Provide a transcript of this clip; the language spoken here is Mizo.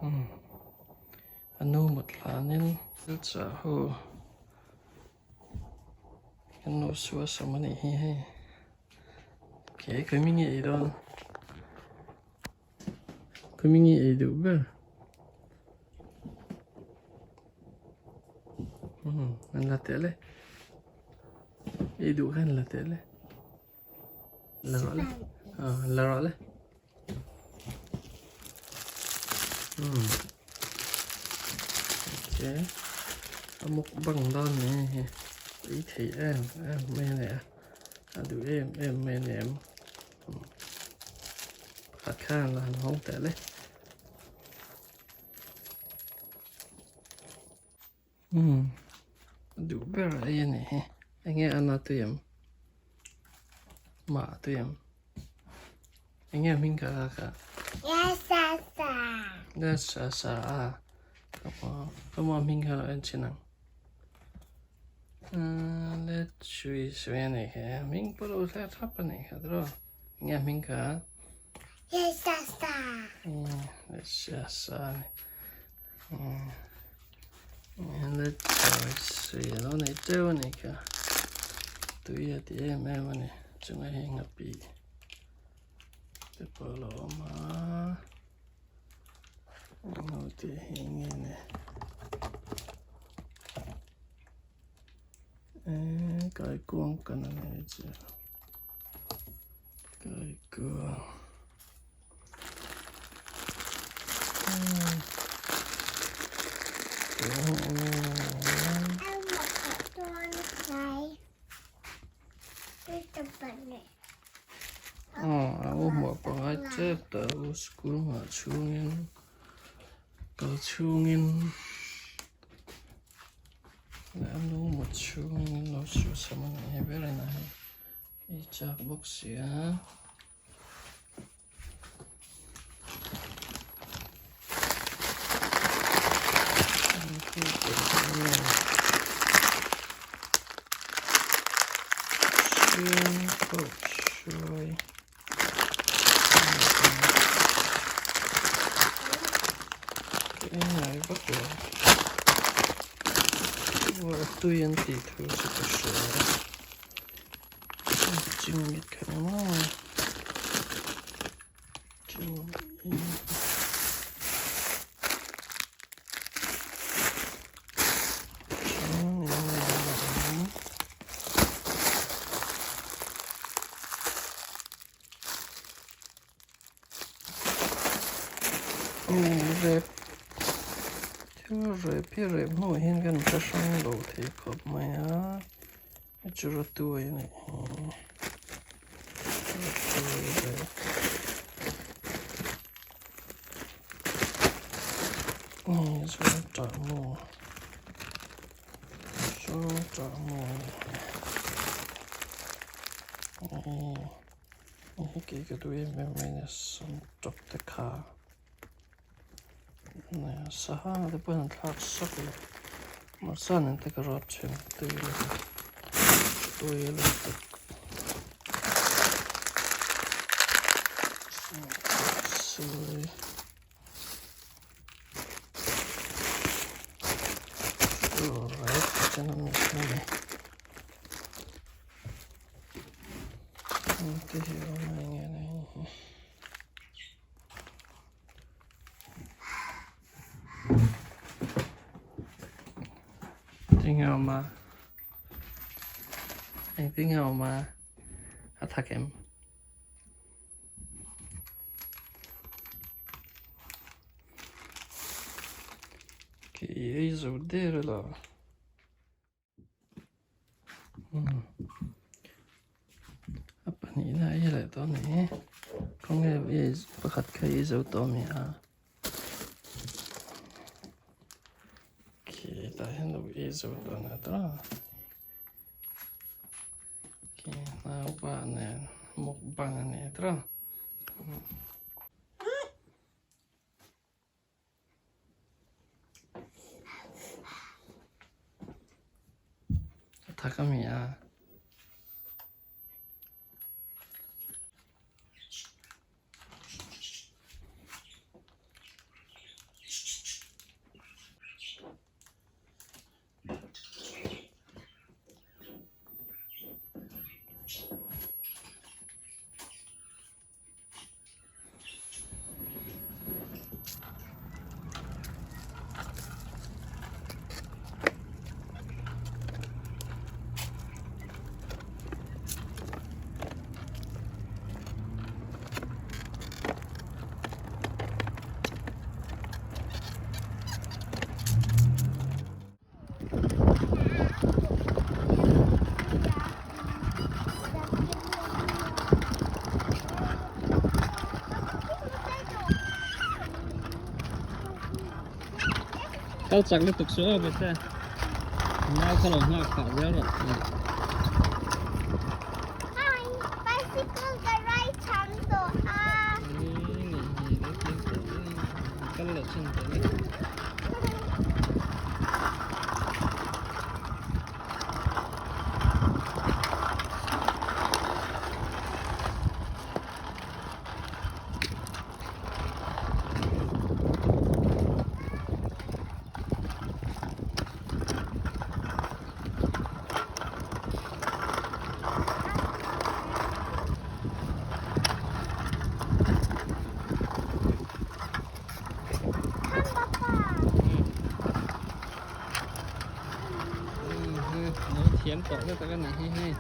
A nu mut hlanin thil chah ho kan nu sual sam a nih hi hei. Ke ka mi nge ei dawn? Ka mi nge ei duh ber? An la teh le. Ei duh khan la teh le. La rawh le. La rawh le. Okay. A mukbang dawn ni hi. Ei thei em em mai a ni a. A duh em em mai a ni em. Pakhat khan la han hawng teh le. Umm a duh ber ei a nih hi enge a na tui em mah a tui em enge a hming kha kha la sa sa a ka maw hming kha lo en chhin ang le chui sui a nih hi hming pawh lo thlak thlap a nih kha tiraw enge a hming kha la sa sa la sa sa a ni. Sui a lo nei teuh a ni kha tui a ti em em a ni chunga heng a pi te pawh a lo awm a englo tih hi nge ni eee kaikuang kan a ni chu kaikuang. School nghah chhungin kal chhungin leh a nu mut chhungin lo suh sam a nih hi ber in a hei ei chak bawk si a. Tui an tih thu chu ka hria a chingmit kha ni maw Rep thil rep hi rep hnuah hian kan hre hrang lo thei khawp mai a. Chu rawtuai a nih hi rawtuai leh nge chuan tah maw chuan tah maw a nih hi hei hi kei ka duh em em mai a ni sam tawp te kha. Sangha te pawh an thlak sak a hmarcha nen te ka rawt thin tui lutuk tui lutuk Tinge awm a engtinge awm a a thak em khi ei zo der elo. A pahnihna a ei leh tawh a ni khawnge pakhat kha ei zo tawh a mi a khi tah hian lo ei zo tawh a ni ta khi naupa nen mukbang a ni ta. A thak a mi a. Kal chak lutuk suh aw Bete. Nau kha lo nghak phah zel rawh. Hi, bicycle ka ride cham tawh a. Kal leh thin teh ni. Thiam tawh na tak a ni hi hei.